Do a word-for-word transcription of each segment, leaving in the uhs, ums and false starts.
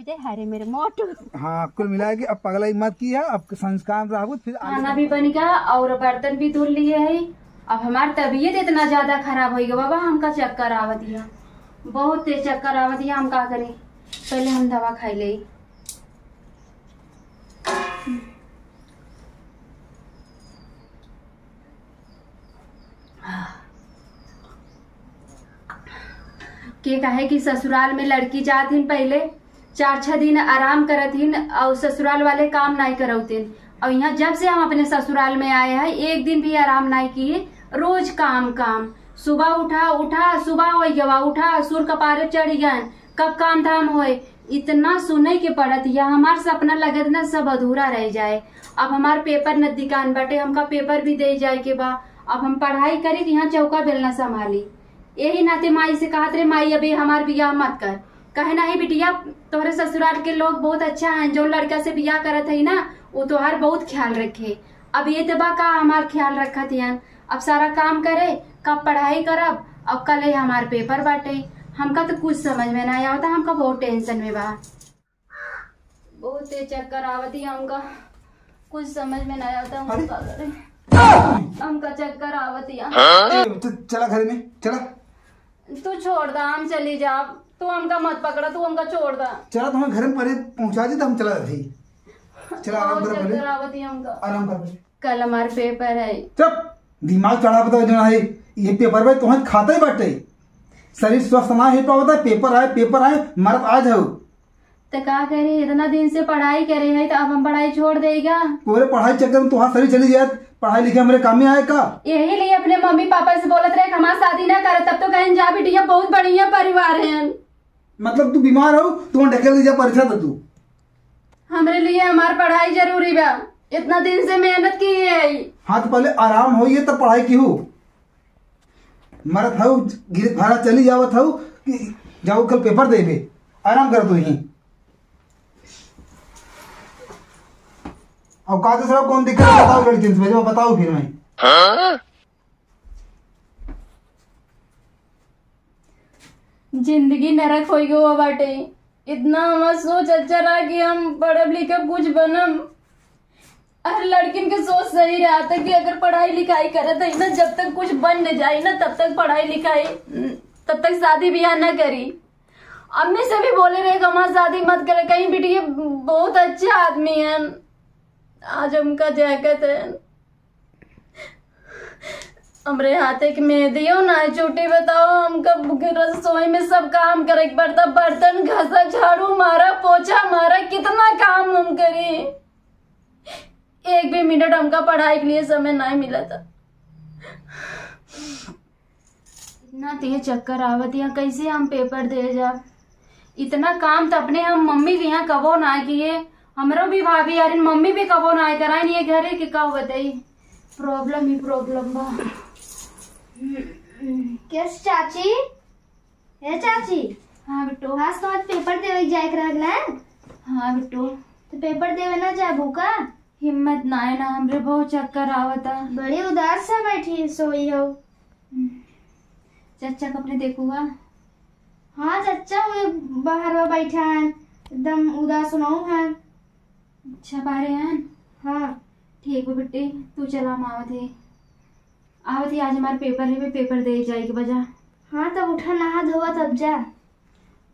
ते हरे मेरे मोटू। हाँ, कुल मिला के अब पगलाई मत किया, अब संस्कार रहबू, फिर आगे खाना भी बन गया और बर्तन भी धुल लिए है। अब हमार तबीयत इतना ज्यादा खराब होइगा बाबा, हमका चक्कर आवत या, बहुत तेज चक्कर आवत या, हम का करी, पहले हम दवा खाई ले। के काहे कि ससुराल में लड़की जात हिन पहले, चार छह दिन आराम करत हिन और ससुराल वाले काम नाई करौतिन। और यहाँ जब से हम अपने ससुराल में आए हैं, एक दिन भी आराम नाई किए, रोज काम काम। सुबह उठा उठा, सुबह हो गवा, उठा, सूर कपारे चढ़ गए, कब काम धाम होए, इतना सुने के पड़त या। हमार सपना लगत ना सब अधूरा रह जाए। अब हमार पेपर नजदीकान बाटे, हमका पेपर भी दे जाए के बा। अब हम पढ़ाई करी कि यहाँ चौका बेलना संभाली। यही नाते माई से कहत रहे, "माई, अबे हमार बियाह मत कर।" कहे, "नहीं बिटिया, तोहरे ससुराल के लोग बहुत अच्छा हैं, जो लड़का से बियाह करत है ना, वो तोहार बहुत ख्याल रखे।" अब ये तो बा का हमार ख्याल रखत हन, अब सारा काम करे, कब पढ़ाई करब, अब कल ही हमार पेपर बाटे। हमका तो कुछ समझ में ना आवता, हमका बहुत टेंशन में बा। बहुत तेज चक्कर आवत ही हमका, कुछ समझ में ना आवता, हम अरे! का करें। हमका चक्कर आवत ही। ए, तो चला घर में, चला। तू छोड़ दा, हम चली जाब, तू हमका मत पकड़ा, तू हमका छोड़ दा। चला, तुम्हें घर में पहले पहुंचा दी, तो हम चला जाते ही। चला, आराम बहुत कर पहले। चक्कर आवत ही हमका। आराम कर पहले। कल हमार पेपर है। चुप, दिमाग चढ़ा बताओ जो है, ये पेपर भाई तुम्हें खाता ही बाटे। शरीर स्वस्थ ना हो पावता, पेपर आए, पेपर आए, मरत आज हो। तो का करी, इतना दिन से पढ़ाई करे है, तो अब हम पढ़ाई छोड़ देगा? पूरे पढ़ाई चक्कर में तुम्हारा शरीर चली जाए, पढ़ाई लिखे हमरे काम में आए का? यही लिए अपने मम्मी पापा से बोलत रहे कि हमार शादी ना करे, तब तो कहें, "जा बिटिया, बहुत बढ़िया परिवार है।" मतलब तू बीमार हो, तू ढकेल दीजिए परीक्षा दे तू। हमरे लिए हमार पढ़ाई जरूरी बा, इतना दिन से मेहनत की है। हाँ, तो पहले आराम होइए, तब पढ़ाई की हो। मरत हऊ, गिरत भरा चली जावत हऊ कि जाऊ कल पेपर देबे, आराम कर तू ही। अब का दूसरा कौन दिक्कत है, बताओ लड़किन से, बताओ फिर मैं। जिंदगी नरक होइ गवा बाटे। इतना हमार सोच अच्छा रहा कि हम पढ़ब लिखब कुछ बनम। हर लड़किन के सोच सही रहता कि अगर पढ़ाई लिखाई करत है ना, जब तक कुछ बन न जाए ना, तब तक पढ़ाई लिखाई, तब तक शादी ब्याह न करी। अम्मी से भी बोले रहे कि हमार शादी मत करे, कहीं बिटिया बहुत अच्छे आदमी हैं, आज हमका झहकत है। हमरे हाथे के मेहंदियो ना छूटी, बताओ, हमका रसोई में सब काम करे के पड़ता, बर्तन घसा, झाड़ू मारा, पोछा मारा, कितना काम हम करी। एक भी मिनट हमका पढ़ाई के लिए समय नहीं मिला था। इतना तेज चक्कर आवत या, कैसे हम पेपर दे जा? इतना काम तो अपने हम मम्मी के यहाँ कबो ना किए, हमरो भी भाभी यारिन मम्मी भी कबो ना कराइन, ये घरे के का बताई, प्रॉब्लम ही प्रॉब्लम बा। कैसे चाची? ए चाची। हाँ बिट्टू। आज तो आज पेपर देवे जाए के रहल ना? हाँ बिट्टू। तो पेपर देवे ना जाबू का? हिम्मत ना है ना हमरे, बहुत चक्कर आवता। बड़ी उदास से बैठी सोई हो। चच्चा कपड़े देखुआ? हाँ चच्चा, वो बाहर में बैठा है, एकदम उदास सुनाऊ है। अच्छा, बाहरे हैं? हाँ। ठीक बा बिट्टी, तू चला, हम आवत है। आवत ही, आज हमार पेपर है, पेपर दे जाए के बजा। हाँ, तब उठा, नहा धोवा तब जा।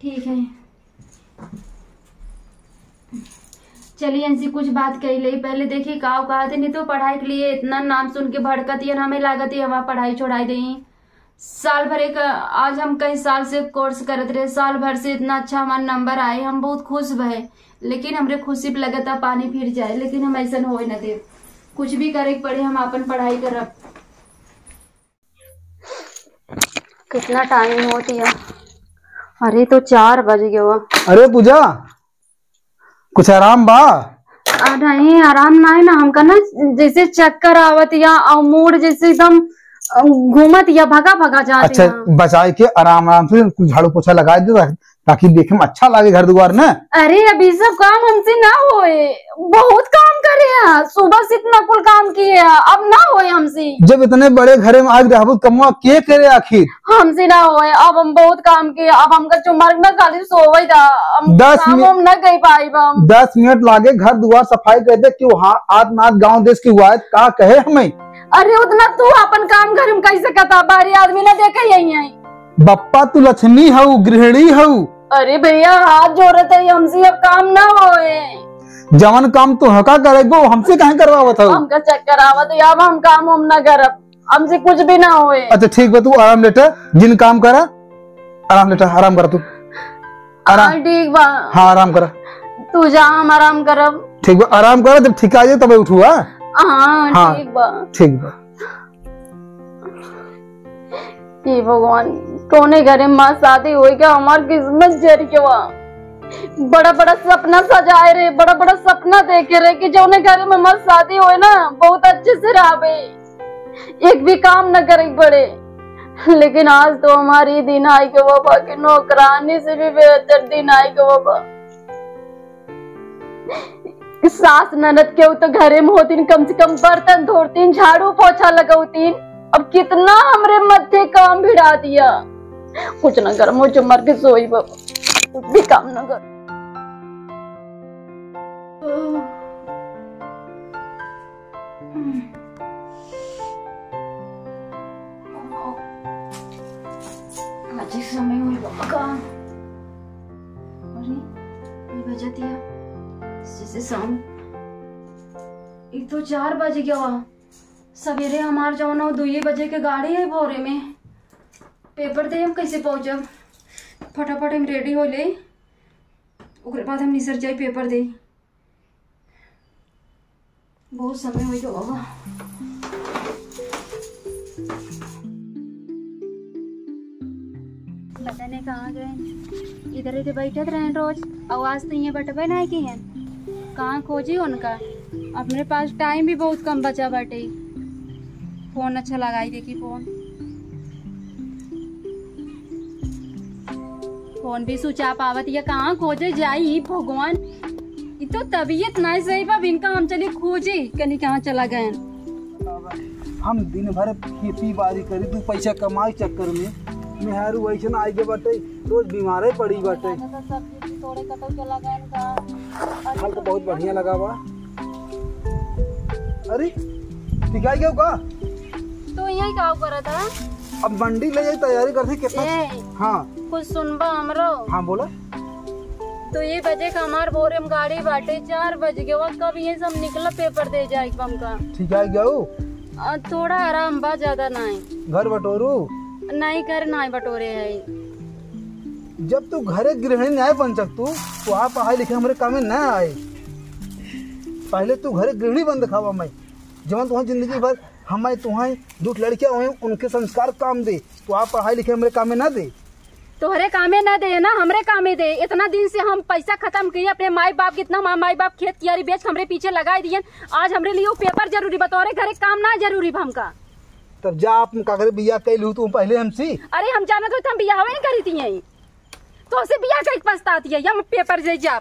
ठीक है, चलिए इनसे कुछ बात कर ले। पहले देखिए का कहते, नहीं तो पढ़ाई के लिए इतना नाम सुन के भड़कत ही, हमें लागत ही हमार पढ़ाई छोड़ाई देई। साल भर एक, आज हम कई साल से कोर्स करत रहे, साल भर से इतना अच्छा हमार नंबर आए, हम बहुत खुश भए, लेकिन हमरे खुशी पे लगता पानी फिर जाए, लेकिन हम ऐसन होए न देब। कुछ भी करे के पड़े, हम आपन पढ़ाई करब। कितना टाइम होत या? अरे, तो चार बज गवा। अरे पूजा, कुछ आराम बा? आ, नहीं, आराम ना है ना, हमका ना जैसे चक्कर आवत या और मूड जैसे एकदम, अ, घूमत या, भगा भगा जात अच्छा, या। बचाए के आराम आराम से कुछ झाड़ू पोछा लगा दे, ताकि देखे में अच्छा लागे घर दुआर ना। अरे, अब ई सब काम हमसे ना होए, बहुत काम करे हैं, सुबह से इतना कुल काम किए हैं, अब ना होए हमसे। जब इतने बड़े घरे में आग रहबू, कमवा के करे आखिर? हमसे ना होए, अब हम बहुत काम किए, अब हमका चुम्मा ना खाली सोवे दा, हम दस काम मिनट हम ना कर पाइब हम। दस मिनट लागे घर दुआर सफाई कर दे, क्यों? हाँ, आत नात गाँव देश की हुआ है, का कहे हमें? अरे, उतना तू अपन काम घर में कैसे करता, बाहरी आदमी ना देखे यही है। बप्पा, तू लक्ष्मी हऊ, गृहिणी हऊ। अरे भैया, हाथ जोड़त है, हमसे अब काम ना होए। जवन काम तू हका करे गो, हमसे काहे करवावत हऊ? हमका चक्कर आवत है, अब हम काम हम ना करब, हमसे कुछ भी ना होए। अच्छा ठीक बा, तू आराम लेटा, जिन काम करा, आराम लेटा, आराम करा तू। आराम। हाँ, ठीक बा। हाँ, आराम करा। तू जा, हम आराम करब। ठीक बा, आराम करा, जब ठीक आ जाए तब उठू, हाँ? हाँ, हाँ, ठीक बा। ठीक बा। हे भगवान, कौने घरे माँ शादी होई के हमार किस्मत जर के बा। बड़ा बड़ा सपना सजाए रहे, बड़ा बड़ा सपना देखे रहे कि जौने घरे में हमार शादी होए ना, बहुत अच्छे से रहबे, एक भी काम न करे पड़े। लेकिन आज तो हमार ई दिन आए के बाबा कि नौकरानी से भी बेहतर दिन आए के बाबा। सास ननद केहू तो घरे में होतीन, कम से कम बर्तन धोतीन, झाड़ू पोछा लगौतीन। अब कितना हमरे मत्थे काम भिड़ा दिया। कुछ ना कर, मुझे मर के सोई बाबा, कुछ भी काम ना कर। आज ही समय हुई बाबा का। अरे, ये बजतिया। जैसे शाम, एक तो चार बज गया हुआ। सवेरे हमार जौन हो दुइये बजे के गाड़ी है भोरे में। पेपर दे हम कैसे पहुँचब? फटाफट हम रेडी हो ले, ओकरे बाद हम निसर जाई पेपर दे। बहुत समय हो गया बाबा। पता नहीं कहाँ गए, इधर इधर बैठत रहे रोज, और आज तो ये बटबे नहीं की हैं। कहाँ खोजी उनका? अपने पास टाइम भी बहुत कम बचा बाटे। फोन अच्छा लगाई देखी फोन। फोन भी स्विच ऑफ आवत, ये कहाँ खोजे जाई भगवान। ई तो तबीयत नाहीं सही बा, इनका हम चली खोजे, कनी कहाँ चला गए। हम दिन भर खेती बाड़ी करी, दू पैसा कमाई चक्कर में मेहरारू वैसन आई के बाटे, रोज बीमारे पड़ी बाटे। तो सब्जी भी तोड़े कतौ चला गए का। फल तो बहुत बढ़िया लगा बा। अरे, टिकाई गयो का? तू यही का करत है? अब मंडी ले जाई, तैयारी करती कितना। ए, हाँ। कुछ सुनबा हमरो? हाँ, बोला। तो ये बजे का हमार भोरे में गाड़ी बाटे, चार बज गए, वह कब ये सब निकला पेपर दे जाए हमका। ठीक है, गयो। आ, थोड़ा आराम बा, ज्यादा नहीं। घर बटोरू? नहीं, घर नहीं बटोरे है। जब तू घरे गृहिणी नहीं बन सकतू, तो आप पढ़ाई लिखे हमरे कामे ना आए। पहले तू घरे गृहिणी बन दिखावा मैं, जवन तुम्हारी जिंदगी भर हमारे तुम्हारे दो लड़कियां हुए, उनके संस्कार काम दे, तो आप पढ़ाई लिखे हमरे कामे ना दे। तोहरे कामे ना दे ना, हमरे कामे दे। इतना दिन से हम पैसा खत्म किए अपने माई बाप के, इतना हमार माई बाप खेत कियारी बेच के हमरे पीछे लगाए दिए। आज हमरे लिए वो पेपर जरूरी बा, तोहरे घरे काम ना जरूरी बा हमका। तब जा, आप का करे बियाह कैलू तू पहले हमसे? अरे हम जानत होत हम बियाहवे नहीं करी थी यही। तो से बियाह कई पछतात है, हम पेपर दे जा।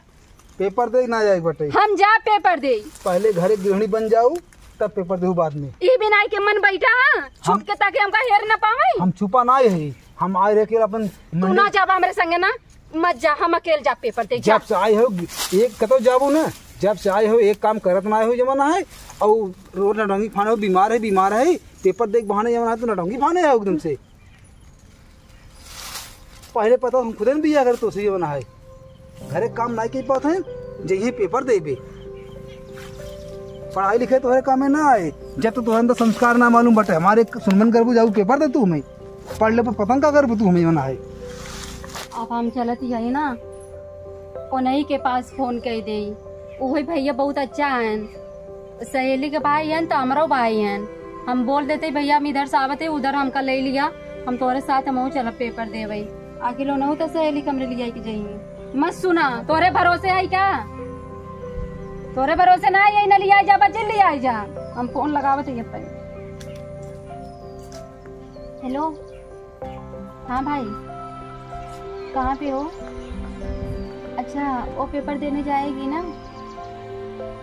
पेपर दे ना जाए बटे। हम जा पेपर दे। पहले घरे गृहिणी बन जाऊ, तब पेपर देहू बाद में। ई बिनाई के मन बैठा है, छुप हम के ताकि हमका हेर ना पावे। हम छुपा ना है, हम आए रह के अपन तू मन ना जाबा हमरे संगे ना, मत जा, हम अकेल जा पेपर दे जा। जब से आए हो, एक कतो जाबू ना, जब से आए हो एक काम करत ना आए हो जमाना है, और रोज नटंगी फाने हो, बीमार है, बीमार है, पेपर देख बहाने जमाना है तो नटंगी फाने हो एकदम से। पहले पता हम खुदे न बियाह करे तो सही बना है। घरे काम नाई के पात है, जइहे पेपर देबे। पढ़ाई लिखाई तोहरे कामे ना आए, जब तो तोहरे अंदर संस्कार ना मालूम बटे। हमारे सुनबन करबू, जाऊ पेपर दे तू हमें, पढ़ ले, पर पता न का करबू तू हमें बना है। अब हम चलत ही है ना, उन्हीं के पास फोन कर दे। वही भैया बहुत अच्छा है, सहेली के भाई हैं तो हमरो भाई हैं। हम बोल देते, "भैया हम इधर से आवत है, उधर हमका ले लिया, हम तोरे साथ हमहू चलब पेपर देवे।" आखिर उनहू तो सहेली के हमरे लिया के जाइए। मत सुना, तोरे भरोसे आई का? तोरे भरोसे ना आई, ना लिया जा, बच्चे लिया जा। हम फोन लगावत है ये पे। हेलो, हाँ भाई, कहाँ पे हो? अच्छा, वो पेपर देने जाएगी ना?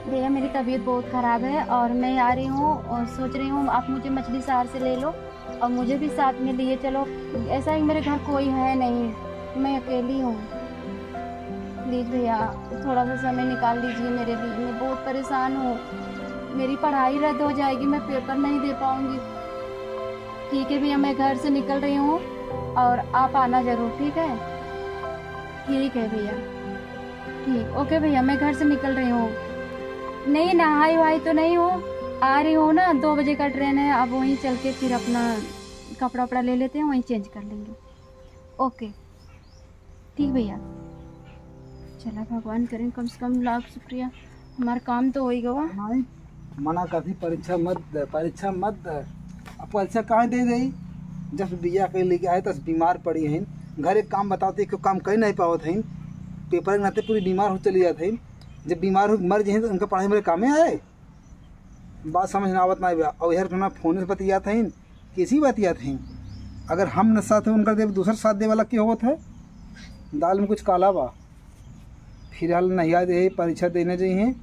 भैया, मेरी तबीयत बहुत ख़राब है और मैं आ रही हूँ और सोच रही हूँ आप मुझे मछली शहर से ले लो और मुझे भी साथ में लिए चलो। ऐसा है कि मेरे घर कोई है नहीं, मैं अकेली हूँ। प्लीज भैया, थोड़ा सा समय निकाल लीजिए मेरे लिए, मैं बहुत परेशान हूँ। मेरी पढ़ाई रद्द हो जाएगी, मैं पेपर नहीं दे पाऊँगी। ठीक है भैया, मैं घर से निकल रही हूँ और आप आना ज़रूर, ठीक है? ठीक है भैया, ठीक, ओके भैया, मैं घर से निकल रही हूँ। नहीं, नहाई वहाई तो नहीं हूँ, आ रही हूँ ना, दो बजे का ट्रेन है, अब वहीं चल के फिर अपना कपड़ा उपड़ा ले लेते हैं, वहीं चेंज कर लेंगे। ओके, ठीक भैया, चला भगवान करें, कम से कम लाख शुक्रिया, हमार काम तो होई गवा। नहीं, मना करती, परीक्षा मत दे, परीक्षा मत दे। अब परीक्षा काहे दे देई? जब बिया के लेके आए, तब बीमार पड़ी हैं। घर एक काम बताओ तो, एक काम कर नहीं पावत हैं। पेपर के नाते पूरी बीमार हो चली जात हैं। जब बीमार हो मर जाए तो उनका पढ़ाई मेरे कामे आए? बात समझ ना आवत ना बा। और यार, अपना फोन से बतियात हैं, किसी बतियात हैं। अगर हम न साथ हैं उनका, देव दूसर साथ दे वाला के होत है? दाल में कुछ काला बा। फिलहाल नहिया दे परीक्षा देने जाई हैं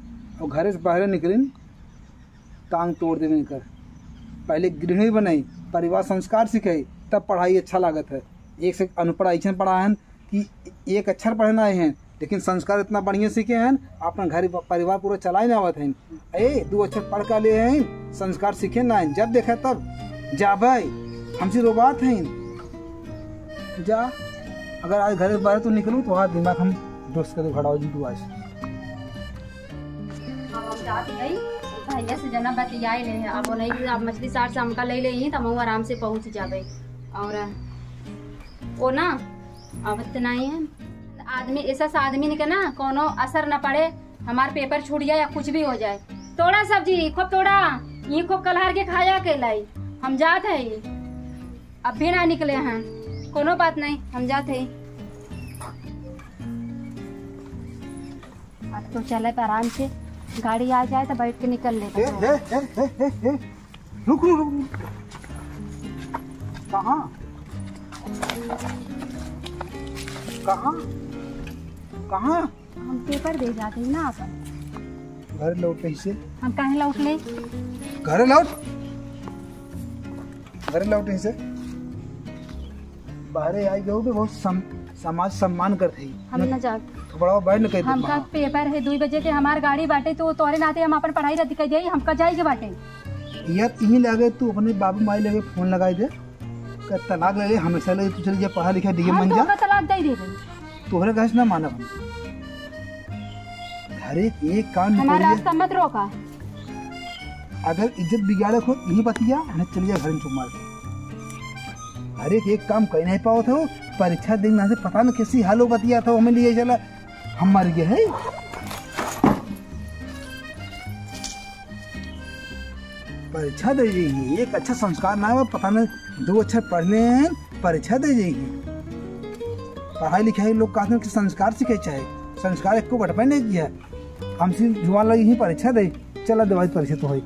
और घरे से बाहर निकलिन, टांग तोड़ देवे इनकर। पहले गृहिणी बनाई, परिवार संस्कार सिखाई, तब पढ़ाई अच्छा लागत है। एक से अनपढ़ ऐसन पढ़ा है कि एक अक्षर पढ़े ना आए हैं, लेकिन संस्कार इतना बढ़िया सीखे हैं, अपना घर प-, परिवार पूरा चलाए ना आवत हैं। ए, दो अक्षर पढ़ का ले हैं, संस्कार सीखे ना हैं, जब देखा तब जाबे, हमसे रोबात हैं। जा, अगर आज घर से बाहर तो निकलूँ तो आज दिमाग हम दुरुस्त कर घड़ाओ जी तू आज। अब हम जात गई, भैया से जना बतियाए ले हैं, अब वो नहीं, अब मछली शहर से हमका ले ले ही, तब हम आराम से पहुँच जाबे। और वो ना, अब इतना ही है। आदमी, ऐसा सा आदमी के ना कोनो असर न पड़े, हमार पेपर छूट जाए या कुछ भी हो जाए। तोड़ा सब्जी, खूब तोड़ा, ये खूब कलहर के खाया के लाई। हम जात है, अब भी ना निकले हैं, कोनो बात नहीं, हम जात है। अब तो चले आराम से, गाड़ी आ जाए तो बैठ के निकल ले। ए, ए, ए, ए, ए, ए। रुक, रुक, रुक, रुक। कहाँ? कहाँ? कहाँ? हम पेपर दे जाते हैं ना अपन। घर लौट कैसे? हम काहे लौट ले? घर लौट। घर लौट ऐसे। बाहरे आई गयो तो बहुत सम-, समाज सम्मान करते ही। हम न जाब। थोड़ा बैठ न कह दे हमका वहाँ। पेपर है दुई बजे के, हमार गाड़ी बाटे, तो तोरे नाते हम अपन पढ़ाई रद्द कर जाई, हमका जाए के बाटे। यार, यहीं लगे तू अपने बाबू माई लगे फोन लगाई दे, का तलाक ले ले, हमेशा ले तू चल जा, पढ़ा लिखा डीएम हम बन तो जा। ओकर तलाक दे देबे। तोहरे कहे से ना मानब हम। हर एक, एक काम हमारा निकलिए। रास्ता मत रोका। अगर इज्जत बिगाड़े को यही बतिया, हमें चल जा घर में चुप मार के। हर एक, एक काम कह नहीं पावत हो, परीक्षा दिन ना से पता न कैसी हालो बतिया था, हमें लिए चला, हम मर गए हैं। परीक्षा दे जाइए, एक अच्छा संस्कार ना हो, पता नहीं दो अक्षर पढ़ने हैं, परीक्षा दे जाइए। पढ़ाई लिखाई लोग कहते हैं कि संस्कार सीखे चाहे, संस्कार एक को घटपे नहीं किया। हमसे जुआन लगी ही परीक्षा दे, चला देवाई परीक्षा तो होई।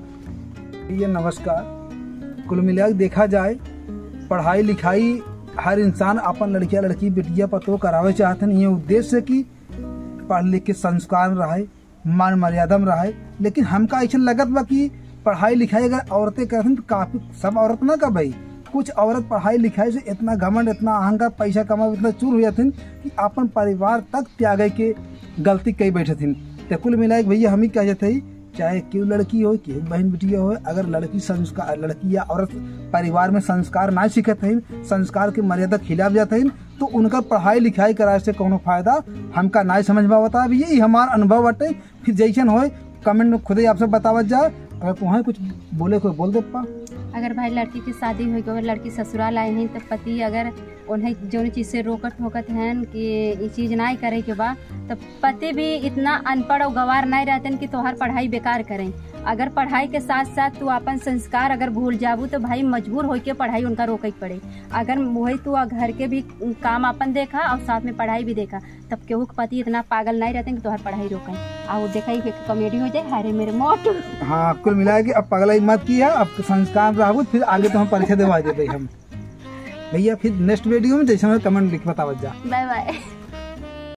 ये नमस्कार, कुल मिला के देखा जाए, पढ़ाई लिखाई हर इंसान अपन लड़किया लड़की बेटिया पतो करावे चाहते हैं, ये उद्देश्य कि पढ़ लिख के संस्कार में रहे, मान मर्यादा में रहे। लेकिन हमका ऐसा लगत बा कि पढ़ाई लिखाई अगर औरतें करथिन तो काफी, सब औरत ना का भाई, कुछ औरत पढ़ाई लिखाई से इतना घमंड, इतना अहंकार, पैसा कमावे इतना चूर हो जाथिन कि अपन परिवार तक त्यागे के गलती कई बैठथिन। तो कुल मिला के भैया हम ही कह जाते हैं, चाहे केहू लड़की हो, केहू बहन बिटिया हो, अगर लड़की संस्कार, लड़की या औरत परिवार में संस्कार ना सीखत है, संस्कार के मर्यादा खिलाफ जात है, तो उनकर पढ़ाई लिखाई कराए से कोनो फायदा हमका नाई समझ में आवता। अब यही हमार अनुभव बाटे। फिर जैसन होए, कमेंट में खुदे आपसे बतावत जा। अगर तुम्हें कुछ बोले को बोल दे पा। अगर भाई लड़की की शादी हो गई, लड़की ससुराल आए हैं, तो पति अगर उन्हें जौन चीज से रोकत टोकत हैं कि ये चीज नाई करे के बा, तो पति भी इतना अनपढ़ और गवार नाई रहते हैं कि तोहार पढ़ाई बेकार करें। अगर पढ़ाई के साथ साथ तू अपन संस्कार अगर भूल जाबू, तो भाई मजबूर होके पढ़ाई उनका रोके के पड़े। अगर वही तू घर के भी काम अपन देखा और साथ में पढ़ाई भी देखा, तब केहू के पति इतना पागल नहीं रहते कि तोहर पढ़ाई रोकें। आ वो देखा, एक कॉमेडी हो जाए, "हाय रे मेरे मोट।" हाँ, कुल मिला के अब पगलाई मत किया, अब संस्कार रहबू, फिर आगे तो हम परीक्षा देवा देते हम। भैया, फिर नेक्स्ट वीडियो में जैसे हमें कमेंट लिख बतावत जा। Bye bye.